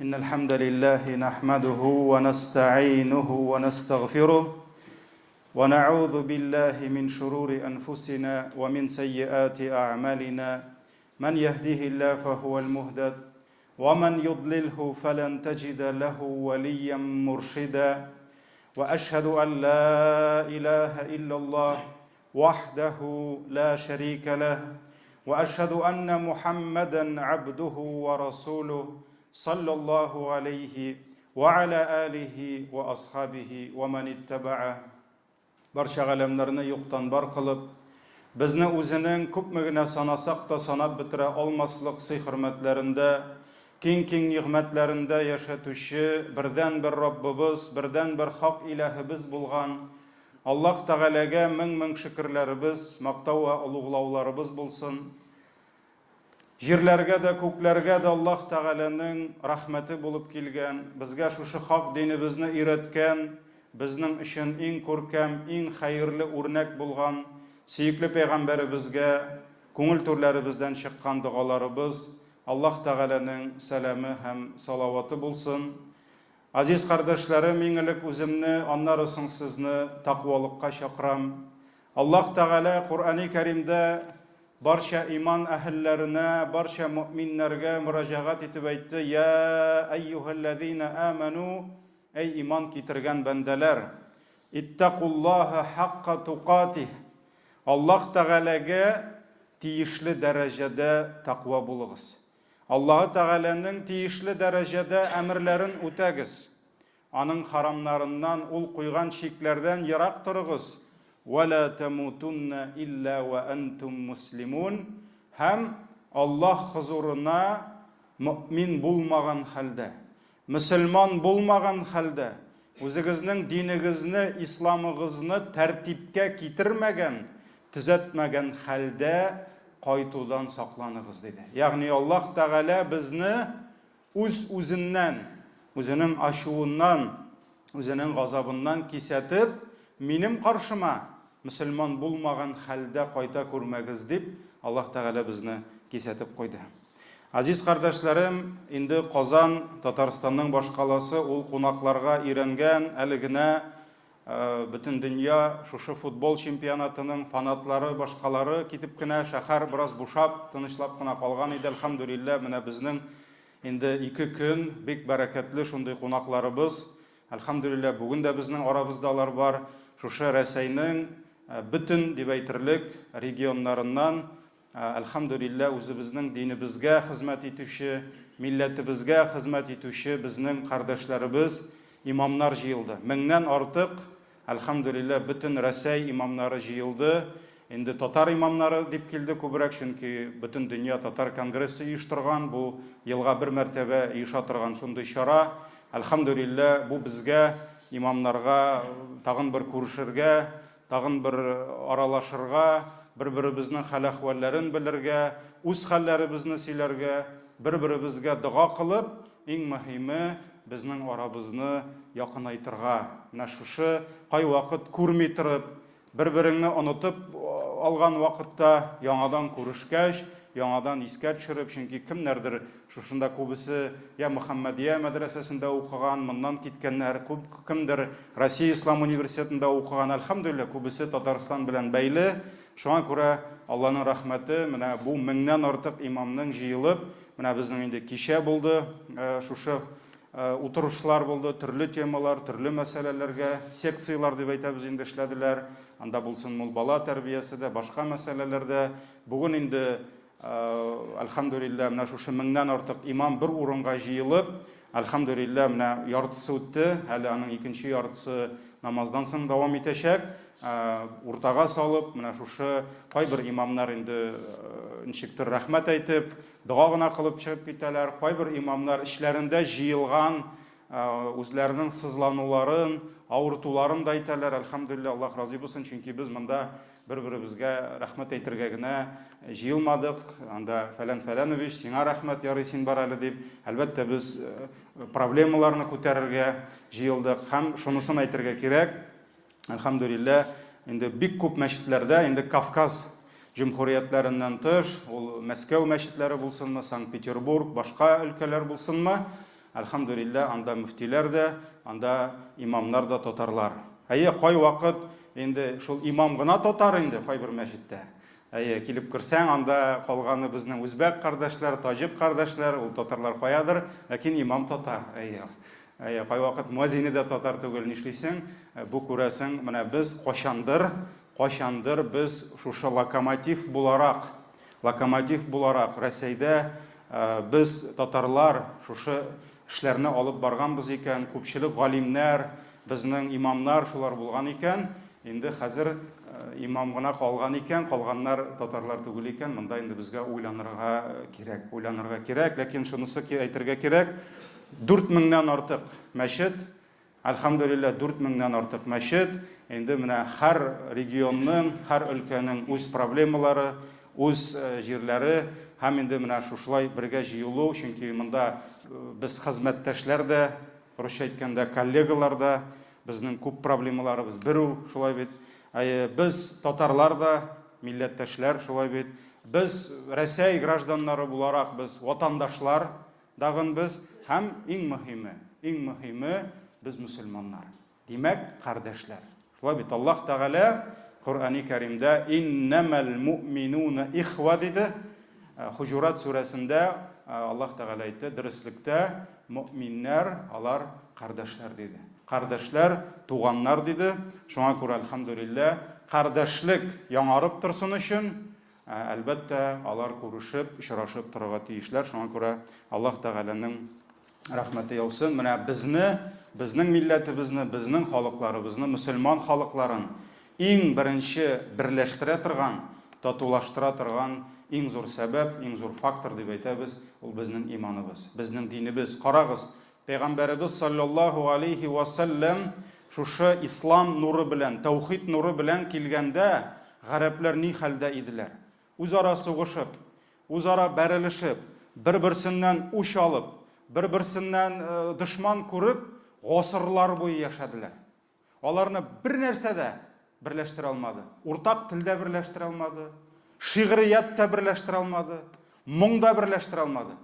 إن الحمد لله نحمده ونستعينه ونستغفره ونعوذ بالله من شرور أنفسنا ومن سيئات أعمالنا من يهده الله فهو المهتد ومن يضلله فلن تجد له وليا مرشدا وأشهد أن لا إله إلا الله وحده لا شريك له واشهد ان محمدا عبده ورسوله صلى الله عليه وعلى اله واصحابه ومن اتبعه Барча галәмнәрне юктан бар кылып, безне үзенең күпме генә санасак та санап бетерә алмаслык сый-хөрмәтләрендә, киң-киң нигъмәтләрендә яшәтүче бердәнбер Раббыбыз, бердәнбер хак иләһебез булган Аллаһ Тәгаләгә мең-мең шөкерләребез, мактау вә олуглауларыбыз булсын. Җирләргә дә, күкләргә дә Аллаһ Тәгаләнең рәхмәте булып килгән, безгә шушы хак динебезне өйрәткән, безнең өчен иң күркәм, иң хәерле үрнәк булган сөекле пәйгамбәребезгә күңел түрләребездән чыккан догаларыбыз, Аллаһ Тәгаләнең сәламе һәм салаваты булсын. Газиз кардәшләрем, иң элек үземне, аннары соң сезне тәкъвалыкка чакырам. Аллаһ Тәгалә Коръәни Кәримдә барча иман әһелләренә, барча мөэминнәргә мөрәҗәгать итеп әйтте, Йә әйюһәлләзинә әмәнү, әй иман китергән бәндәләр, иттәкуллаһа хакка тукатиһ, Аллаһ Тәгаләгә тиешле дәрәҗәдә тәкъва булыгыз. Аллаһы Тәгаләнең тиешле дәрәҗәдә әмерләрен үтәгез, Аның харамнарыннан, Ул куйган чикләрдән ерак торыгыз, Вә лә тәмутуннә илля вә әнтүм муслимун, һәм Аллаһ хозурына мөэмин булмаган хәлдә, Мөселман булмаган хәлдә, үзегезнең динегезне, исламыгызны тәртипкә китермәгән, төзәтмәгән хәлдә кайтудан сакланыгыз, диде. Ягъни Аллаһ Тәгалә безне үз-үзеннән, үзенең ачуыннан, үзенең газабыннан кисәтеп, минем каршыма мөселман булмаган хәлдә кайта күрмәгез, дип Аллаһ Тәгалә безне кисәтеп куйды. Газиз кардәшләрем, инде Казан, Татарстанның башкаласы, ул кунакларга өйрәнгән, әле генә бөтен дөнья шушы футбол чемпионатының фанатлары, башкалары китеп кенә, шәһәр бераз бушап, тынычлап кына калган иде, әлхәмдүлилләһ, менә безнең инде ике көн бик бәрәкәтле шундый кунакларыбыз, әлхәмдүлилләһ, бүген дә безнең арабызда алар бар, шушы Рәсәйнең бөтен дип әйтерлек регионнарыннан Әлхәмдүлилләһ, үзебезнең динебезгә хезмәт итүче, милләтебезгә хезмәт итүче безнең кардәшләребез, имамнар җыелды. Меңнән артык, әлхәмдүлилләһ, бөтен Рәсәй имамнары җыелды. Инде татар имамнары дип килде күбрәк, чөнки Бөтендөнья татар конгрессы оештырган, бу елга бер мәртәбә оеша торган шундый чара. Әлхәмдүлилләһ, бу безгә, имамнарга тагын бер күрешергә, Тагын бер аралашырга, бер-беребезнең хәл-әхвәлләрен белергә, үз хәлләребезне сөйләргә, бер-беребезгә дога кылып, иң мөһиме, безнең арабызны якынайтырга. Менә шушы кайвакыт күрми торып, бер-береңне онытып алган вакытта, яңадан күрешкәч, яңадан искә төшереп, чөнки кемнәрдер Шушында күбесе я Мөхәммәдия мәдрәсәсендә укыган, моннан киткәннәр, күп кемдер Россия ислам университетында укыган, әлхәмдүлилләһ, күбесе Татарстан белән бәйле. Шуңа күрә Алланың рәхмәте, менә бу меңнән артык имамның җыелып, менә безнең инде кичә булды, шушы утырышлар булды, төрле темалар, төрле мәсьәләләргә, секцияләр дип әйтәбез инде эшләделәр. Анда булсын мул бала тәрбиясе дә, башка мәсьәләләр дә. Бүген инде Әлхәмдүлилләһ, менә шушы меңнән артык имам бер урынга җыелып, әлхәмдүлилләһ, менә яртысы үтте, әле аның икенче яртысы намаздан соң дәвам итәчәк. Уртага салып, менә шушы кайбер имамнар инде ничектер рәхмәт әйтеп, дога гына кылып чыгып китәләр. Кайбер имамнар эчләрендә җыелган үзләренең сызлануларын, авыртуларын да әйтәләр. Әлхәмдүлилләһ, Аллаһ разый булсын, чөнки без монда Бер-беребезгә рәхмәт әйтергә генә җыелмадык. Анда Фәлән Фәләнович, сиңа рәхмәт, ярый син бар әле дип. Әлбәттә, без проблемаларны күтәрергә җыелдык. Һәм шунысын әйтергә кирәк, әлхәмдүлилләһ, инде бик күп мәчетләрдә, инде Кавказ җөмһүриятләреннән тыш, ул Мәскәү мәчетләре булсынмы, Санкт-Петербург, башка өлкәләр булсынмы, Әлхәмдүлилләһ, анда мөфтиләр дә, анда имамнар да татарлар. Әйе, кайвакыт инде шул имам гына татар инде кайбер мәчеттә. Әйе, килеп керсәң, анда калганы безнең үзбәк кардәшләр, таҗик кардәшләр, ул татарлар каядыр, ләкин имам татар. Әйе. Әйе, кайвакыт муәзине дә татар түгел, нишлисең? Бу күрәсең, менә без кайчандыр, кайчандыр без шушы локомотив буларак, локомотив буларак Рәсәйдә без, татарлар, шушы эшләрне алып барганбыз икән, күпчелек галимнәр, безнең имамнар шулар булган икән, инде хәзер имам гына калган икән, калганнар татарлар түгел икән, монда инде безгә уйланырга кирәк, уйланырга кирәк. Ләкин шунысы әйтергә кирәк, 4 меңнән артык мәчет, Әлхәмдүлилләһ, 4 меңнән артык мәчет. Инде менә һәр регионның, һәр өлкәнең үз проблемалары, үз җирләре һәм инде менә шушылай бергә җыелу, чөнки монда без хезмәттәшләр дә, русча әйткәндә, коллегалар да, безнең күп проблемаларыбыз бер ул, шулай бит. Әйе, без татарлар да, милләттәшләр, шулай бит. Без Рәсәй гражданнары буларак, без ватандашлар, Дагын без һәм иң мөһиме, иң мөһиме, без мөселманнар. Димәк, кардәшләр. Шулай бит, Аллаһ Тәгалә Коръәни Кәримдә Иннәмәл муъминуна ихва диде. Хуҗурат сүрәсендә Аллаһ Тәгалә әйтте, дөреслектә мөэминнәр алар кардәшләр диде. Кардәшләр, туганнар диде. Шуңа күрә, әлхәмдүлилләһ, кардәшлек яңарып торсын өчен, Әлбәттә, алар күрешеп, очрашып торырга тиешләр. Шуңа күрә Аллаһ Тәгаләнең рәхмәте яусын. Менә безне, безнең милләтебезне, безнең халыкларыбызны, мөселман халыкларын иң беренче берләштерә торган, татулаштыра торган иң зур сәбәп, иң зур фактор дип әйтәбез, ул безнең иманыбыз, безнең динебез. Карагыз, Пәйгамбәребез салләллаһу алейһи вә сәлләм шушы ислам нуры белән, тәүхид нуры белән килгәндә, гарәпләр ни хәлдә иделәр? Үзара сугышып, үзара бәрелешеп, бер-берсеннән үч алып, бер-берсеннән дошман күреп, гасырлар буе яшәделәр. Аларны бернәрсә дә берләштерә алмады. Уртак тел дә берләштерә алмады, шигърият тә берләштерә алмады, моң да берләштерә алмады.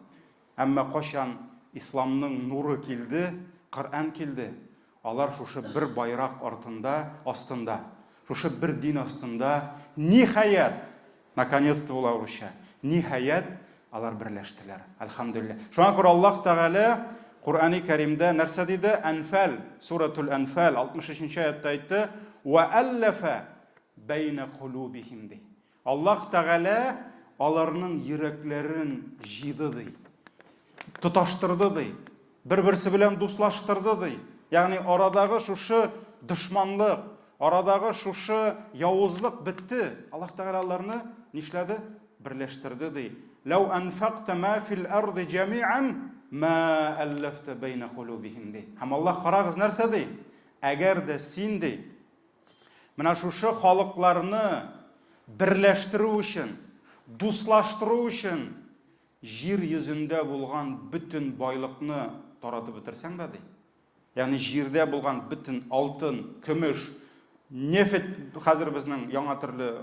Әмма кайчан исламның нуры килде, Коръән килде, алар шушы бер байрак артында, астында, шушы бер дин астында, ниһаять, Наконец-то була урысча. Ниһаять, алар берләштеләр. Әлхәмдүлилләһ. Шуңа күрә Аллаһ Тәгалә Коръәни Кәримдә нәрсә диде? Әнфәл, суратул Әнфәл, 63 нче аятта әйтте, Вә әлләфә бәйнә кулубихим ди. Аллаһ Тәгалә аларның йөрәкләрен җыйды ди. Тоташтырды ди. Бер-берсе белән дуслаштырды ди. Ягъни арадагы шушы дошманлык, арадагы шушы явызлык бетте. Аллаһ Тәгалә аларны нишләде? Берләштерде ди. Ләү әнфәкътә мә фил арди җәми'ан мә әлләфтә бәйнә кулубихим ди. Һәм Аллаһ карагыз нәрсә ди? Әгәр дә син ди, менә шушы халыкларны берләштерү өчен, дуслаштыру өчен Җир йөзендә булган бөтен байлыкны таратып бетерсәң дә, ди. Ягъни җирдә булган бөтен алтын, көмеш, нефть хәзер безнең яңа төрле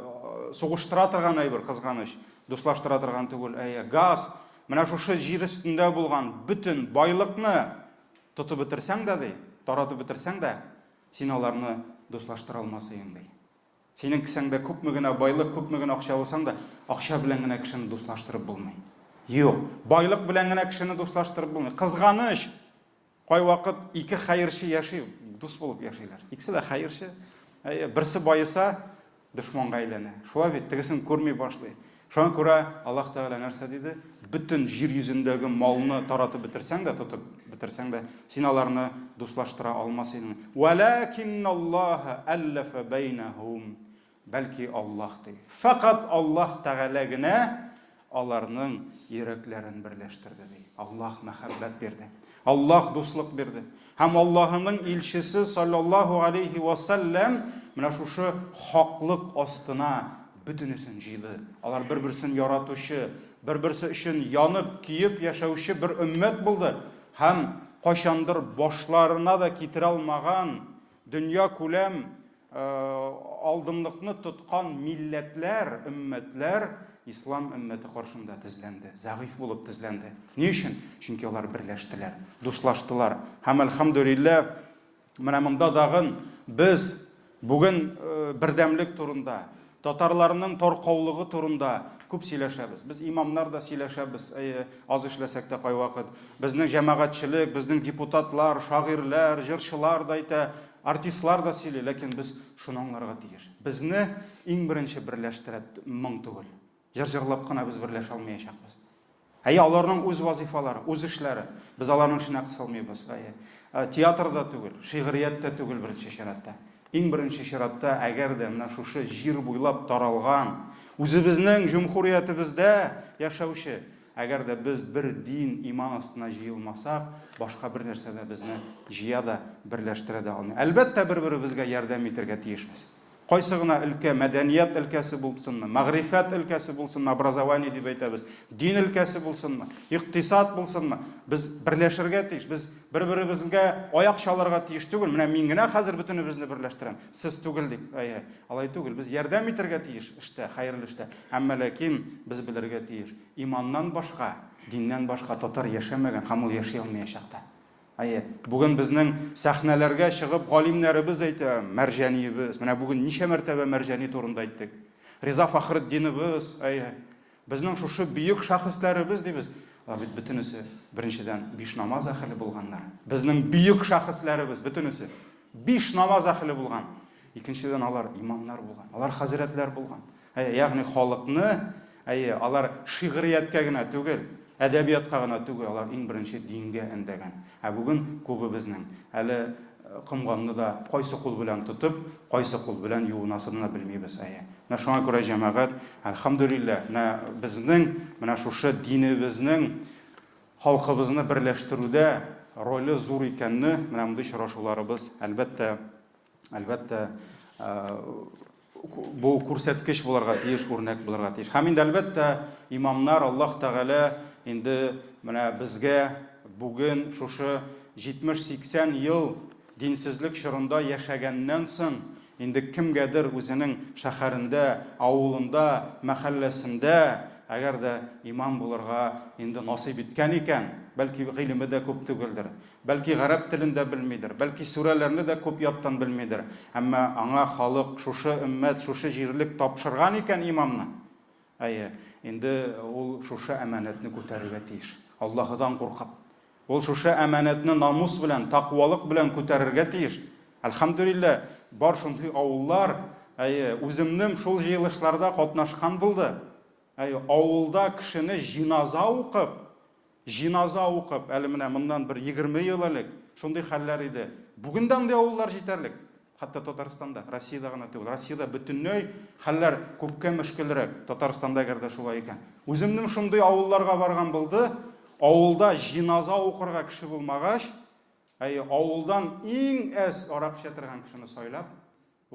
сугыштыра торган әйбер, кызганыч, дуслаштыра торган түгел, әйе, газ, менә шушы җир өстендә булган бөтен байлыкны тотып бетерсәң дә, ди, таратып бетерсәң дә, син аларны дуслаштыра алмас идең, ди. Синең кесәңдә күпме генә байлык, күпме генә акча булсаң да, акча белән генә кешене дуслаштырып булмый. Юк, байлык белән генә кешене дуслаштырып булмый. Кызганыч, кайвакыт ике хәерче яши, дус булып яшиләр. Икесе дә хәерче. Әйе, берсе баеса, дошманга әйләнә. Шулай бит, тегесен күрми башлый. Шуңа күрә Аллаһ Тәгалә нәрсә диде? Бөтен җир йөзендәге малны таратып бетерсәң дә, тотып бетерсәң дә, син аларны дуслаштыра алмас идең. Вәләкинналлаһа әлләфә бәйнәһум. Бәлки Аллаһ ди. Фәкать Аллаһ Тәгалә генә аларның йөрәкләрен берләштерде ди. Аллаһ мәхәббәт бирде. Аллаһ дуслык бирде. Һәм Аллаһының илчесе саллаллаһу алейһи ва сәлләм менә шушы хаклык астына бөтенесен җыйды. Алар бер-берсен яратучы, бер-берсе өчен янып, көеп яшәүче бер өммәт булды һәм кайчандыр башларына да китерә алмаган дөньякүләм. Алдынлыкны тоткан милләтләр, өммәтләр ислам өммәте каршында тезләнде, зәгыйфь булып тезләнде. Ни өчен? Чөнки алар берләштеләр, дуслаштылар. Һәм, әлхәмдүлилләһ, менә монда дагын без бүген бердәмлек турында, татарларның таркаулыгы турында күп сөйләшәбез. Без имамнар да сөйләшәбез, әйе, аз эшләсәк тә кайвакыт. Безнең җәмәгатьчелек, безнең депутатлар, шагыйрьләр, җырчылар да әйтә, артистлар да сөйли, ләкин без шуны аңларга тиеш. Безне иң беренче берләштерә моң түгел. Җыр җырлап кына без берләшә алмаячакбыз. Әйе, аларның үз вазифалары, үз эшләре. Без аларның эшенә кысылмыйбыз. Әйе. Театр да түгел, шигърият тә түгел беренче чиратта. Иң беренче чиратта, әгәр дә менә шушы җир буйлап таралган, үзебезнең җөмһүриятебездә яшәүче, әгәр дә без бер дин, иман астына җыелмасак, башка бер нәрсә дә безне җыя да, берләштерә дә алмый. Әлбәттә, бер-беребезгә ярдәм итәргә тиешбез. Кайсы гына өлкә, мәдәният өлкәсе булсынмы, мәгърифәт өлкәсе булсынмы, образование дип әйтәбез, дин өлкәсе булсынмы, икътисад булсынмы, без берләшергә тиеш, без бер-беребезгә аяк чалырга тиеш түгел. Менә мин генә хәзер бөтенебезне берләштерәм, сез түгел дип. Әйе, алай түгел. Без ярдәм итәргә тиеш эштә, хәерле эштә. Әмма ләкин без белергә тиеш, иманнан башка, диннән башка татар яшәмәгән һәм ул яши алмаячак та. Әйе, бүген безнең сәхнәләргә чыгып галимнәребез әйтә, Мәрҗаниебез, менә бүген ничә мәртәбә Мәрҗани турында әйттек. Риза Фәхретдинебез, әйе, безнең шушы бөек шәхесләребез дибез. Алар бит бөтенесе, беренчедән, биш намаз әһеле булганнар. Безнең бөек шәхесләребез бөтенесе биш намаз әһеле булган. Икенчедән, алар имамнар булган, алар хәзрәтләр булган. Әйе, ягъни халыкны, әйе, алар шигърияткә генә түгел, әдәбиятка гына түгел, алар иң беренче дингә өндәгән. Ә бүген күбебезнең әле комганны да кайсы кул белән тотып, кайсы кул белән юынасын да белмибез, әйе. Менә шуңа күрә, җәмәгать, әлхәмдүлилләһ, менә безнең менә шушы динебезнең халкыбызны берләштерүдә роле зур икәнне менә мондый очрашуларыбыз, әлбәттә, Әлбәттә, бу күрсәткеч булырга тиеш, үрнәк булырга тиеш. Һәм инде, әлбәттә, имамнар Аллаһ Тәгалә инде менә безгә бүген шушы 70-80 ел динсезлек чорында яшәгәннән соң, инде кемгәдер үзенең шәһәрендә, авылында, мәхәлләсендә әгәр дә имам булырга инде насыйп иткән икән, бәлки гыйлеме дә күп түгелдер, Бәлки гарәп телен дә белмидер, бәлки сүрәләрне дә күп яттан белмидер, әмма аңа халык, шушы өммәт, шушы җирлек тапшырган икән имамны, әйе, инде ул шушы әманәтне күтәрергә тиеш. Аллаһыдан куркып. Ул шушы әманәтне намус белән, таквалык белән күтәрергә тиеш. Әлхәмдүлилләһ, бар шундый авыллар, әйе, үземнең шул җыелышларда катнашкан булды. Әйе, авылда кешене җиназа укып, Җиназа укып, әле менә моннан бер 20 ел элек шундый хәлләр иде. Бүген дә андый авыллар җитәрлек. Хәтта Татарстанда, Россиядә генә түгел. Россиядә бөтенләй хәлләр күпкә мөшкелрәк. Татарстанда әгәр дә шулай икән. Үземнең шундый авылларга барган булды. Авылда җиназа укырга кеше булмагач, әйе, авылдан иң әз арак эчә торган кешене сайлап,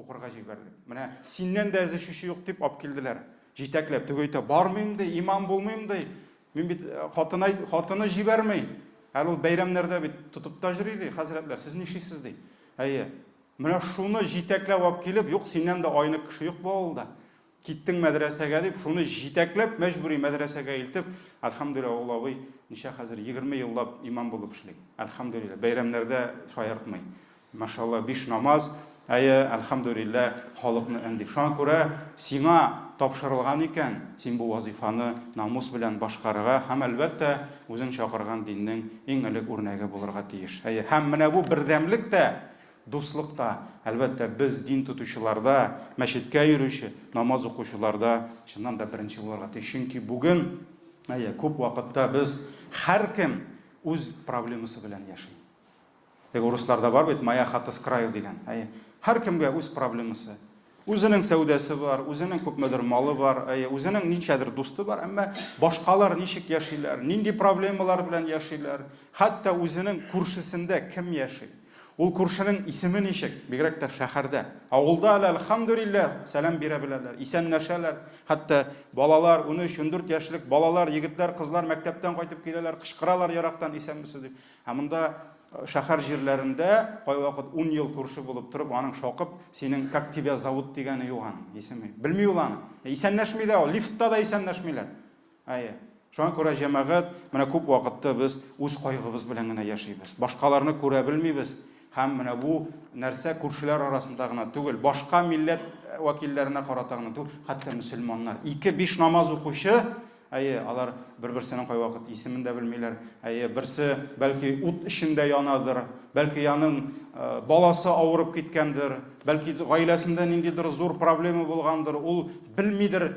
Укырга җибәрдек. Менә синнән дә әз эчүче юк дип алып килделәр. Җитәкләп, теге әйтә, бармыйм ди, имам булмыйм ди. Мин бит э, хатыны, хатыны җибәрми. Әле ул бәйрәмнәрдә бит тотып та йөри ди, хәзрәтләр, сез нишлисез ди. Әйе. Менә шуны җитәкләп алып килеп, юк, синнән дә айнык кеше юк бу авылда. Киттең мәдрәсәгә дип, шуны җитәкләп, мәҗбүри мәдрәсәгә илтеп, әлхәмдүлилләһ, ул абый ничә хәзер, 20 еллап имам булып эшли. Әлхәмдүлилләһ, бәйрәмнәрдә шаяртмый. Машалла, биш намаз, әйе, әлхәмдүлилләһ, халыкны өнди. Шуңа күрә сиңа тапшырылган икән, син бу вазыйфаны намус белән башкарырга һәм, әлбәттә, үзең чакырган диннең иң элек үрнәге булырга тиеш. Әйе, һәм менә бу бердәмлек тә, дуслык та, әлбәттә, без дин тотучыларда, мәчеткә йөрүче, намаз укучыларда чыннан да беренче булырга тиеш. Чөнки бүген, әйе, күп вакытта без һәркем үз проблемасы белән яши. Теге урысларда бар бит, моя хата с краю дигән. Әйе. Һәркемгә үз проблемасы. Үзенең сәүдәсе бар, үзенең күпмедер малы бар, әйе, үзенең ничәдер дусты бар, әмма башкалар ничек яшиләр, нинди проблемалар белән яшиләр, хәтта үзенең күршесендә кем яши. Ул күршенең исеме ничек? Бигрәк тә шәһәрдә. Авылда әле, әлхәмдүлилләһ, сәлам бирә беләләр, исәнләшәләр. Хәтта балалар, 13, 14 яшьлек балалар, егетләр, кызлар мәктәптән кайтып киләләр, кычкыралар ерактан, исәнмесез дип. Ә монда шәһәр җирләрендә кайвакыт ун ел күрше булып торып, аның шакып, синең как тебя зовут дигәне юк аның, исеме. Белми ул аны. Исәнләшми дә ул, лифтта да исәнләшмиләр. Әйе. Шуңа күрә, җәмәгать, менә күп вакытта без үз кайгыбыз белән генә яшибез. Башкаларны күрә белмибез. Һәм менә бу нәрсә күршеләр арасында гына түгел, башка милләт вәкилләренә карата гына түгел, хәтта мөселманнар. Ике-биш намаз укучы, әйе, алар бер-берсенең кайвакыт исемен дә белмиләр. Әйе, берсе, бәлки, ут эчендә янадыр, бәлки, аның баласы авырып киткәндер, бәлки, гаиләсендә ниндидер зур проблема булгандыр, ул белмидер,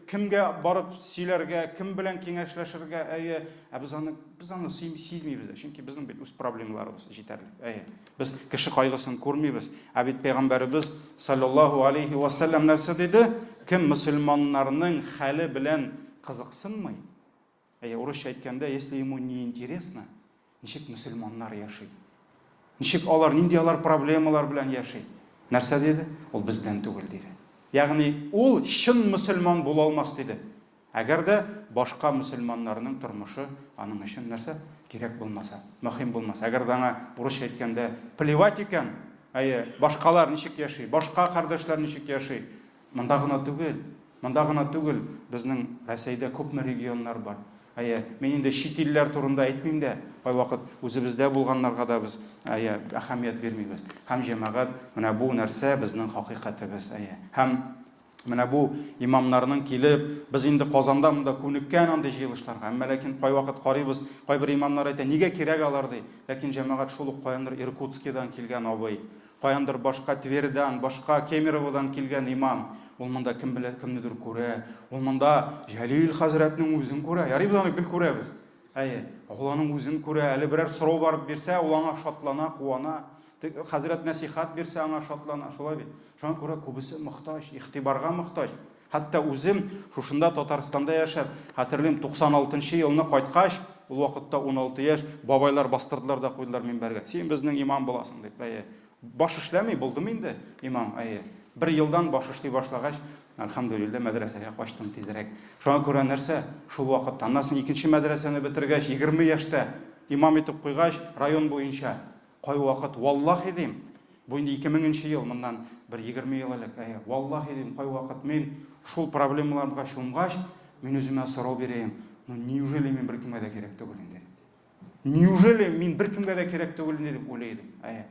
кемгә барып сөйләргә, кем белән киңәшләшергә, әйе. Ә без аны, без аны сизмибез дә, чөнки безнең бит үз проблемаларыбыз җитәрлек. Әйе. Без кеше кайгысын күрмибез. Ә бит пәйгамбәребез саллаллаһу алейхи ва саллям нәрсә диде? Кем мөселманнарның хәле белән кызыксынмый, әйе, урысча әйткәндә, если ему не интересно, ничек мөселманнар яши, ничек алар, нинди алар проблемалар белән яши, нәрсә диде? Ул бездән түгел диде. Ягъни ул чын мөселман була алмас диде. Әгәр дә башка мөселманнарның тормышы аның өчен нәрсә? Кирәк булмаса, мөһим булмаса. Әгәр дә аңа, урысча әйткәндә, плевать икән, әйе, башкалар ничек яши, башка кардәшләр ничек яши. Монда гына түгел, монда гына түгел, безнең Рәсәйдә күпме регионнар бар. Әйе, мин инде чит илләр турында әйтмим дә, кайвакыт үзебездә булганнарга да без, әйе, әһәмият бирмибез. Һәм, җәмәгать, менә бу нәрсә безнең хакыйкатебез, әйе. Һәм Менә бу имамнарның килеп, без инде Казанда монда күнеккән андый җыелышларга, әмма ләкин кайвакыт карыйбыз, кайбер имамнар әйтә, нигә кирәк алар ди. Ләкин җәмәгать шул ук каяндыр Иркутскидан килгән абый, каяндыр башка Тверьдан, башка Кемероводан килгән имам, ул монда кем белә, кемнедер күрә, ул монда Җәлил хәзрәтнең үзен күрә. Ярый без аны гел күрәбез. Әйе, ул аның үзен күрә, әле берәр сорау барып бирсә, ул аңа шатлана, куана. Хәзрәт нәсихәт бирсә, аңа шатлана, шулай бит. Шуңа күрә күбесе мохтаҗ, игътибарга мохтаҗ. Хәтта үзем шушында Татарстанда яшәп, хәтерлим, 96 нчы елны кайткач, ул вакытта 16 яшь, бабайлар бастырдылар да куйдылар минбәргә. Син безнең имам буласың, дип. Әйе. Баш эшләми, булдым инде имам, әйе. Бер елдан баш эшли башлагач, әлхәмдүлилләһ, мәдрәсәгә качтым тизрәк. Шуңа күрә нәрсә, шул вакытта. Аннан соң икенче мәдрәсәне бетергәч, 20 яшьтә имам итеп куйгач, район буенча Кайвакыт, валлаһи дим, бу инде 2000 нче ел, моннан бер 20 ел элек, әйе, валлаһи дим, кайвакыт мин шул проблемаларга чумгач, мин үземә сорау бирәем, ну неужели мин беркемгә дә кирәк түгел инде? Неужели мин беркемгә дә кирәк түгел инде дип уйлый идем. Әйе.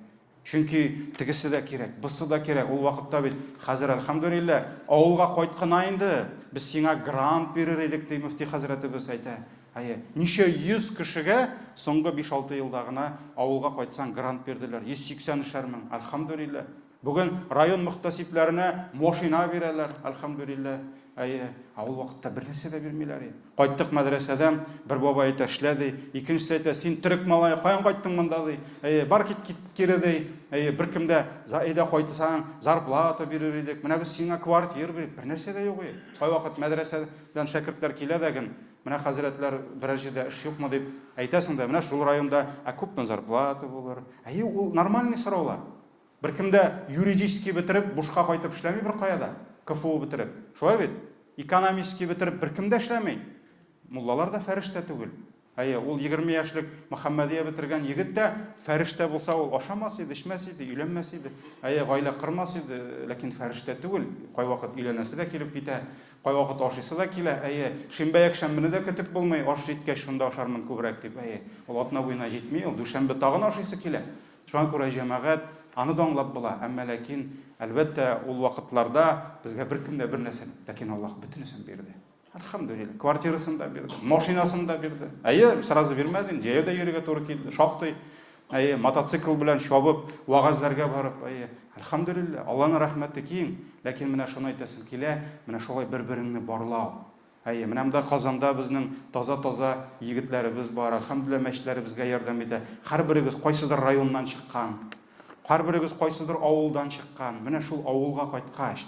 Чөнки тегесе дә кирәк, бусы да кирәк. Ул вакытта бит хәзер, әлхәмдүлилләһ, авылга кайт кына инде, без сиңа грант бирер идек, ди мөфти хәзрәтебез әйтә. Әйе, ничә йөз кешегә соңгы биш-алты елда гына авылга кайтсаң грант бирделәр, 180 шәр мең, әлхәмдүлилләһ. Бүген район мөхтәсибләренә машина бирәләр, әлхәмдүлилләһ. Әйе, ә ул вакытта бер нәрсә дә бирмиләр иде. Кайттык мәдрәсәдән, бер бабай әйтә, эшлә ди, икенчесе әйтә, син төрек малае, каян кайттың монда ди. Әйе, бар кит, кит кире ди. Әйе, беркем дә, әйдә кайтсаң, зарплата бирер идек, менә без сиңа квартира бирик, бер нәрсә дә юк иде. Кайвакыт мәдрәсәдән шәкертләр килә дә ген, Менә хәзрәтләр, берәр җирдә эш юкмы дип әйтәсең дә, менә шул районда, ә күпме зарплата булыр? Әйе, ул нормальный сораулар. Беркем дә юридический бетереп, бушка кайтып эшләми беркая да, КФУ бетереп. Шулай бит? Экономический бетереп беркем дә эшләми. Муллалар да фәрештә түгел. Әйе, ул 20 яшьлек Мөхәммәдия бетергән егет тә фәрештә булса, ул ашамас иде, эчмәс иде, өйләнмәс иде. Әйе, гаилә кормас иде, ләкин фәрештә түгел. Кайвакыт өйләнәсе дә килеп китә. Кайвакыт ашыйсы да килә, әйе. Шимбә-якшәмбене дә көтеп булмый, аш җиткәч, шунда ашармын күбрәк дип, әйе. Ул атна буена җитми, ул дүшәмбе тагын ашыйсы килә. Шуңа күрә, җәмәгать, аны да аңлап була. Әмма ләкин, әлбәттә, ул вакытларда безгә беркем дә бернәрсә, ләкин Аллаһ бөтенесен бирде. Әлхәмдүлилләһ, квартирасын да бирде, машинасын да бирде. Әйе, сразу бирмәде, җәяү дә йөрергә туры килде, шактый. Әйе, мотоцикл белән чабып, вәгазьләргә барып, әйе. Әлхәмдүлилләһ, Алланың рәхмәте киң. Ләкин менә шуны әйтәсем килә, менә шулай бер-береңне барлау. Әйе, менә монда Казанда безнең таза-таза егетләребез бар, әлхәмдүлилләһ, мәчетләребезгә ярдәм итә. Һәрберегез кайсыдыр районнан чыккан, һәрберегез кайсыдыр авылдан чыккан. Менә шул авылга кайткач,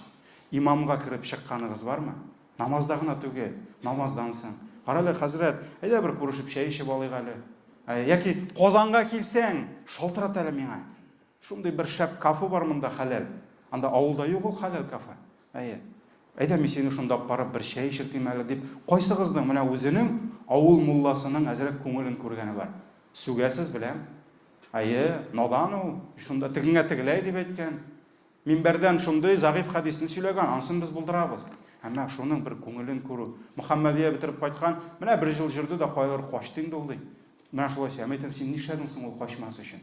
имамга кереп чыкканыгыз бармы? Намазда гына түгел, намаздан соң. Карале, хәзрәт, әйдә бер күрешеп чәй эчеп алыйк әле. Ә, яки Казанга килсәң, шалтырат әле миңа. Шундый бер шәп кафе бар монда хәләл. Анда авылда юк ул хәләл кафе. Әйе. Әйдә, мин сине шунда алып барып бер чәй эчертим әле, дип, кайсыгызның менә үзенең авыл мулласының әзрәк күңелен күргәне бар? Сүгәсез, беләм. Әйе, надан ул, шунда тегеңә тегеләй дип әйткән. Минбәрдән шундый зәгыйфь хәдисне сөйләгән, анысын без булдырабыз. Әмма шуның бер күңелен күрү. Мөхәммәдия бетереп кайткан, менә бер җыл җөрде дә каядыр качты инде ул, ди. Менә шулай сөйли. Мин әйтәм, син нишләдең соң ул качмас өчен?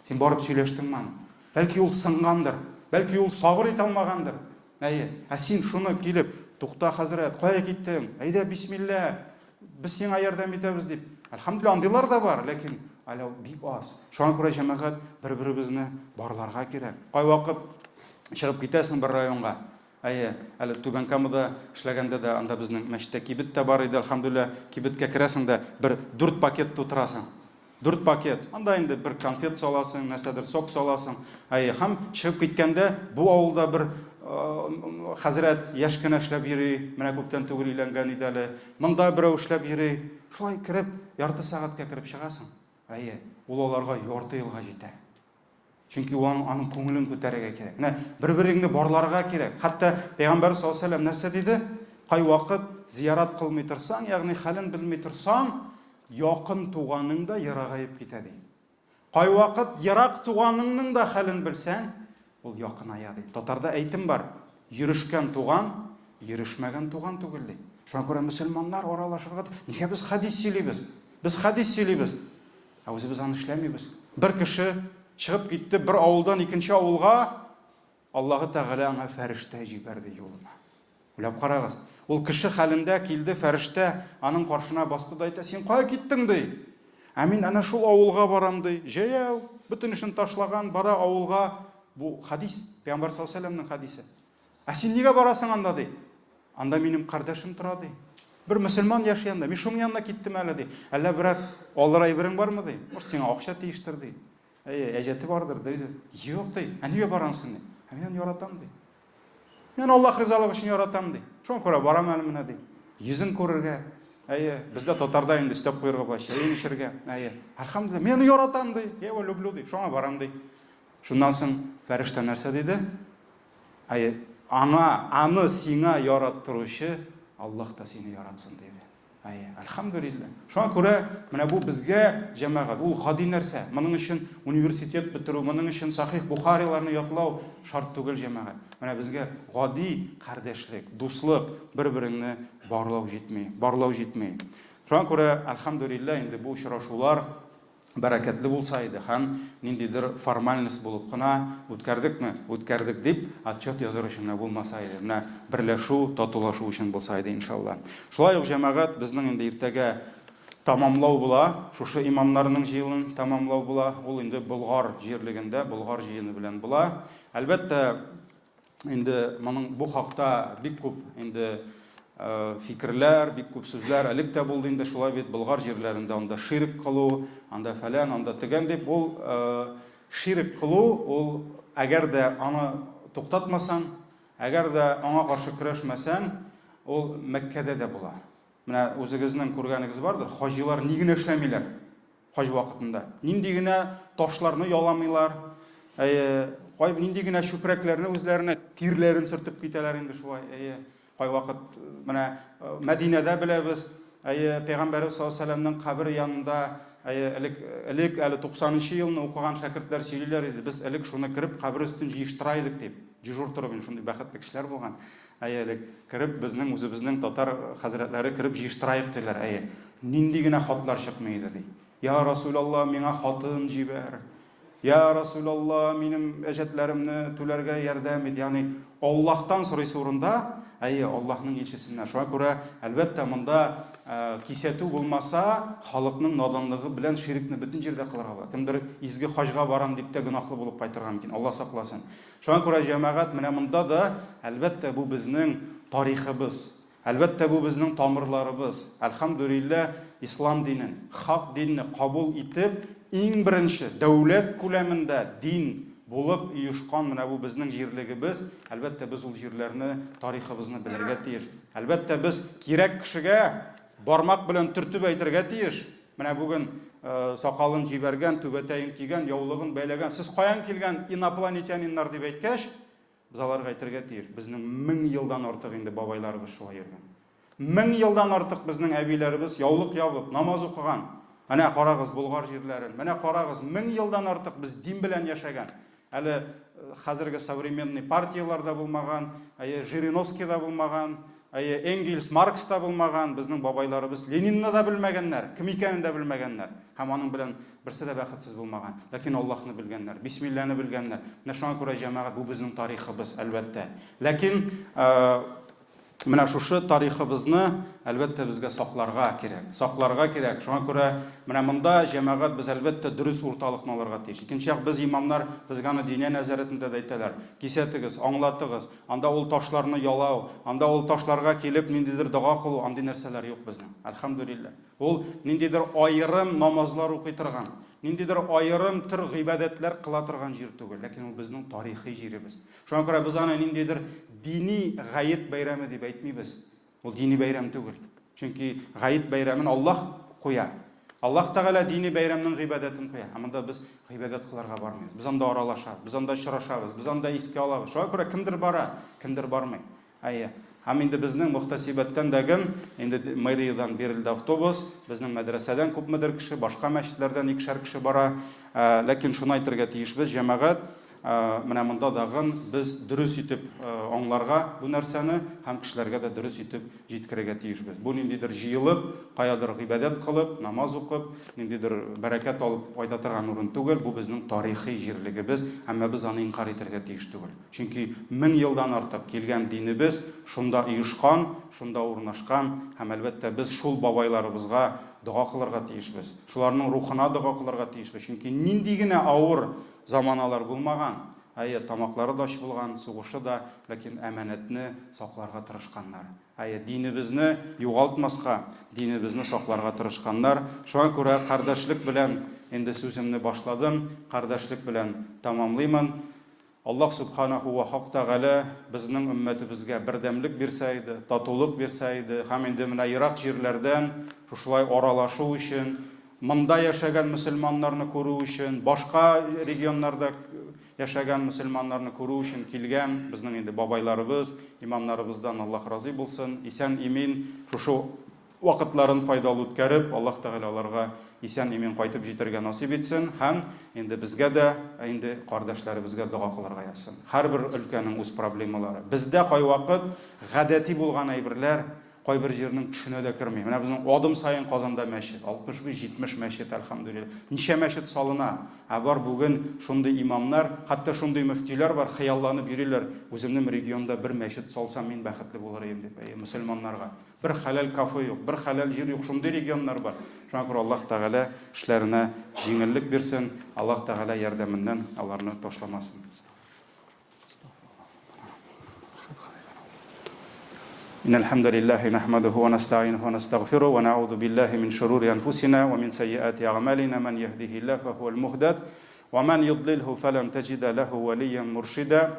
Син барып сөйләштеңме аны? Бәлки ул сынгандыр, бәлки ул сабыр итә алмагандыр. Әйе. Ә син шуны килеп, тукта, хәзрәт, кая киттең? Әйдә, бисмилла, без сиңа ярдәм итәбез дип. Әлхәмдүлилләһ, андыйлар да бар, ләкин әле бик аз. Шуңа күрә җәмәгать бер-беребезне барларга кирәк. Кайвакыт чыгып китәсең бер районга. Әйе, әле Түбән Камада эшләгәндә дә анда безнең мәчеттә кибет тә бар иде, әлхәмдүлилләһ, кибеткә керәсең дә бер дүрт пакет тутырасың. Дүрт пакет. Анда инде бер конфет саласың, нәрсәдер сок саласың. Әйе, һәм чыгып киткәндә бу авылда бер хәзрәт яшь кенә эшләп йөри, менә күптән түгел өйләнгән иде әле. Монда берәү эшләп йөри. Шулай кереп, ярты сәгатькә кереп чыгасың. Әйе, ул аларга ярты елга җитә. Чөнки ул аның күңелен күтәрергә кирәк. Менә бер-береңне барларга кирәк. Хәтта Пәйгамбәр саллаллаһу алейһи ва сәлләм нәрсә диде? Кайвакыт зиярат кылмый торсаң, ягъни хәлен белми торсаң, якын туганың да ерагаеп китә ди. Кайвакыт ерак туганыңның да хәлен белсәң, ул якыная ди. Татарда әйтем бар, йөрешкән туган, йөрешмәгән туган түгел ди. Шуңа күрә мөселманнар аралашырга, нигә без хәдис сөйлибез? Без хәдис сөйлибез. Ә үзебез аны эшләмибез. Бер кеше чыгып китте бер авылдан икенче авылга, Аллаһы Тәгалә аңа фәрештә җибәрде юлына. Уйлап карагыз. Ул кеше хәлендә килде фәрештә, аның каршына басты да әйтә, син кая киттең, ди. Ә мин әнә шул авылга барам, ди. Җәяү, бөтен эшен ташлаган, бара авылга. Бу хадис, Пәйгамбәр саллаллаһу алейһи ва сәлләмнең хадисе. Ә син нигә барасың анда, ди. Анда минем кардәшем тора, ди. Бер мөселман яши анда. Мин шуның янына киттем әле, ди. Әллә берәр алыр әйберең бармы, ди. Может, сиңа акча тиештер, ди. Әйе, әҗәте бардыр, ди. Юк, ди. Ә нигә барасың, ди. Ә мин аны яратам, ди. Мин Аллаһ ризалыгы өчен яратам, ди. Шуңа күрә барам әле менә, ди. Йөзен күрергә. Әйе, бездә татарда инде өстәп куярга була, чәен эчәргә. Әйе. Әлхәмдүлилләһ, мин аны яратам, ди. Я его люблю, ди. Шуңа барам, ди. Шуннан соң фәрештә нәрсә диде? Әйе, аңа, аны сиңа яраттыручы Аллаһ та сине яратсын, диде. Әйе, әлхәмдүлилләһ. Шуңа күрә менә бу безгә, җәмәгать, ул гади нәрсә. Моның өчен университет бетерү, моның өчен Сахих Бухариларны ятлау шарт түгел, җәмәгать. Менә безгә гади кардәшлек, дуслык, бер-береңне барлау җитми, барлау җитми. Шуңа күрә, әлхәмдүлилләһ, инде бу очрашулар бәрәкәтле булса иде һәм ниндидер формальность булып кына үткәрдекме, үткәрдек дип отчет языр өчен генә булмаса иде. Менә берләшү, татулашу өчен булса иде, иншалла. Шулай ук, җәмәгать, безнең инде иртәгә тәмамлау була, шушы имамнарның җыелын тәмамлау була, ул инде Болгар җирлегендә, Болгар җыены белән була. Әлбәттә, Инде моның бу хакта бик күп инде фикерләр, бик күп сүзләр элек тә булды инде, шулай бит, Болгар җирләрендә анда ширк кылу, анда фәлән, анда төгән дип, ул ширк кылу, ул әгәр дә аны туктатмасаң, әгәр дә аңа каршы көрәшмәсәң, ул Мәккәдә дә була. Менә үзегезнең күргәнегез бардыр, хаҗилар ни генә эшләмиләр. Хаҗ вакытында нинди генә ташларны яламыйлар, әйе, кай нинди генә чүпрәкләрне үзләренә тирләрен сөртеп китәләр инде шулай, әйе. Кайвакыт менә Мәдинәдә беләбез, әйе, Пәйгамбәребез саллаллаһу алейһи ва сәлләмнең кабере янында, әйе, элек, элек әле 90 нчы елны укыган шәкертләр сөйлиләр иде, без элек шуны кереп кабер өстен җыештыра идек дип. Дежур торып инде шундый бәхетле кешеләр булган. Әйе, элек кереп, безнең үзебезнең татар хәзрәтләре кереп җыештыраек диләр, әйе. Нинди генә хатлар чыкмый иде, ди. Я Расүлалла, миңа хатын җибәр. Я Расүлалла, минем әҗәтләремне түләргә ярдәм ит. Ягъни Аллаһтан сорыйсы урында, әйе, Аллаһның илчесеннән. Шуңа күрә, әлбәттә, монда кисәтү булмаса, халыкның наданлыгы белән ширкне бөтен җирдә кылырга була. Кемдер изге хаҗга барам дип тә гөнаһлы булып кайтырга мөмкин. Алла сакласын. Шуңа күрә, җәмәгать, менә монда да, әлбәттә, бу безнең тарихыбыз, әлбәттә, бу безнең тамырларыбыз. Әлхәмдүлилләһ, ислам динен, хак динне кабул итеп, иң беренче дәүләт күләмендә дин булып оешкан менә бу безнең җирлегебез, әлбәттә, без ул җирләрне, тарихыбызны белергә тиеш. Әлбәттә, без кирәк кешегә бармак белән төртеп әйтергә тиеш. Менә бүген сакалын җибәргән, түбәтәен кигән, яулыгын бәйләгән, сез каян килгән инопланетяниннар дип әйткәч, без аларга әйтергә тиеш, безнең 1000 елдан артык инде бабайларыбыз шулай йөргән. 1000 елдан артык безнең әбиләребез яулык ябып, намаз укыган. Әнә карагыз Болгар җирләрен, менә карагыз, 1000 елдан артык без дин белән яшәгән. Әле хәзерге современный партияләр дә булмаган, әйе, Жириновский да булмаган, әйе, Энгельс, Маркс та булмаган, безнең бабайларыбыз Ленинны да белмәгәннәр, кем икәнен дә белмәгәннәр. Һәм аның белән берсе дә бәхетсез булмаган. Ләкин Аллаһны белгәннәр, Бисмилләне белгәннәр. Менә шуңа күрә, җәмәгать, бу безнең тарихыбыз, әлбәттә. Ләкин Менә шушы тарихыбызны, әлбәттә, безгә сакларга кирәк. Сакларга кирәк. Шуңа күрә менә монда, җәмәгать, без, әлбәттә, дөрес урталыкны алырга тиеш. Икенче як, без, имамнар, безгә аны Диния нәзарәтендә дә әйтәләр. Кисәтегез, аңлатыгыз. Анда ул ташларны ялау, анда ул ташларга килеп ниндидер дога кылу, андый нәрсәләр юк безнең. Әлхәмдүлилләһ. Ул ниндидер аерым намазлар укый торган, ниндидер аерым төр гыйбадәтләр кыла торган җир түгел. Ләкин ул безнең тарихи җиребез. Шуңа күрә без аны ниндидер дини гает бәйрәме дип әйтмибез. Ул дини бәйрәм түгел. Чөнки гает бәйрәмен Аллаһ куя. Аллаһ Тәгалә дини бәйрәмнең гыйбадәтен куя. Ә монда без гыйбадәт кылырга бармыйбыз. Без анда аралашабыз, без анда очрашабыз, без анда искә алабыз. Шуңа күрә кемдер бара, кемдер бармый. Әйе. Һәм инде безнең мөхтәсибәттән дә кем, инде мэриядән бирелде автобус, безнең мәдрәсәдән күпмедер кеше, башка мәчетләрдән икешәр кеше бара. Ләкин шуны әйтергә тиешбез, җәмәгать, Менә монда дагын без дөрес итеп аңларга бу нәрсәне һәм кешеләргә дә дөрес итеп җиткерергә тиешбез. Бу ниндидер җыелып, каядыр гыйбадәт кылып, намаз укып, ниндидер бәрәкәт алып кайта торган урын түгел, бу безнең тарихи җирлегебез, әмма без аны инкарь итәргә тиеш түгел. Чөнки 1000 елдан артык килгән динебез шунда оешкан, шунда урнашкан һәм, әлбәттә, без шул бабайларыбызга дога кылырга тиешбез, шуларның рухына дога кылырга тиешбез, чөнки нинди генә авыр Заманалар булмаган, әйе, тамаклары да ач булган, сугышы да, ләкин әманәтне сакларга тырышканнар. Әйе, динебезне югалтмаска, динебезне сакларга тырышканнар. Шуңа күрә кардәшлек белән инде сүземне башладым, кардәшлек белән тәмамлыймын. Аллаһ Сүбхәнәһү вә Хак Тәгалә безнең өммәтебезгә бердәмлек бирсә иде, татулык бирсә иде һәм инде менә ерак җирләрдән шушылай аралашу өчен, Монда яшәгән мөселманнарны күрү өчен, башка регионнарда яшәгән мөселманнарны күрү өчен килгән безнең инде бабайларыбыз, имамнарыбыздан Аллаһ разый булсын, исән-имин шушы вакытларын файдалы үткәреп, Аллаһ Тәгалә аларга исән-имин кайтып җитәргә насыйп итсен һәм инде безгә дә, инде кардәшләребезгә дога кылырга язсын. Һәрбер өлкәнең үз проблемалары. Бездә кайвакыт гадәти булган әйберләр Кайбер җирнең төшенә дә керми. Менә безнең адым саен Казанда мәчет, 65-70 мәчет, әлхәмдүлилләһ. Ничә мәчет салына? Ә бар бүген шундый имамнар, хәтта шундый мөфтиләр бар, хыялланып йөриләр, үземнем регионда бер мәчет салсам, мин бәхетле булыр идем дип, әйе, мөселманнарга. Бер хәләл кафе юк, бер хәләл җир юк, шундый регионнар бар. Шуңа күрә Аллаһ Тәгалә эшләренә җиңеллек бирсен, Аллаһ Тәгалә ярдәменнән аларны ташламасын. إن الحمد لله نحمده ونستعينه ونستغفره ونعوذ بالله من شرور أنفسنا ومن سيئات أعمالنا من يهده الله فهو المهتد ومن يضلله فلن تجد له وليا مرشدا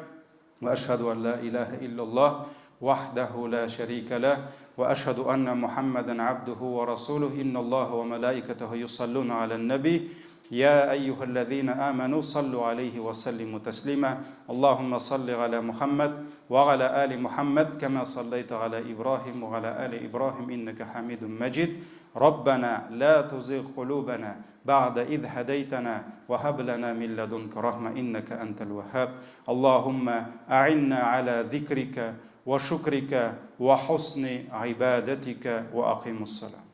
وأشهد أن لا إله إلا الله وحده لا شريك له وأشهد أن محمدا عبده ورسوله إن الله وملائكته يصلون على النبي يا أيها الذين آمنوا صلوا عليه وسلموا تسليما اللهم صل على محمد وعلى آل محمد كما صليت على إبراهيم وعلى آل إبراهيم إنك حميد مجيد ربنا لا تزغ قلوبنا بعد إذ هديتنا وهب لنا من لدنك رحمة إنك أنت الوهاب اللهم أعنا على ذكرك وشكرك وحسن عبادتك وأقم الصلاة.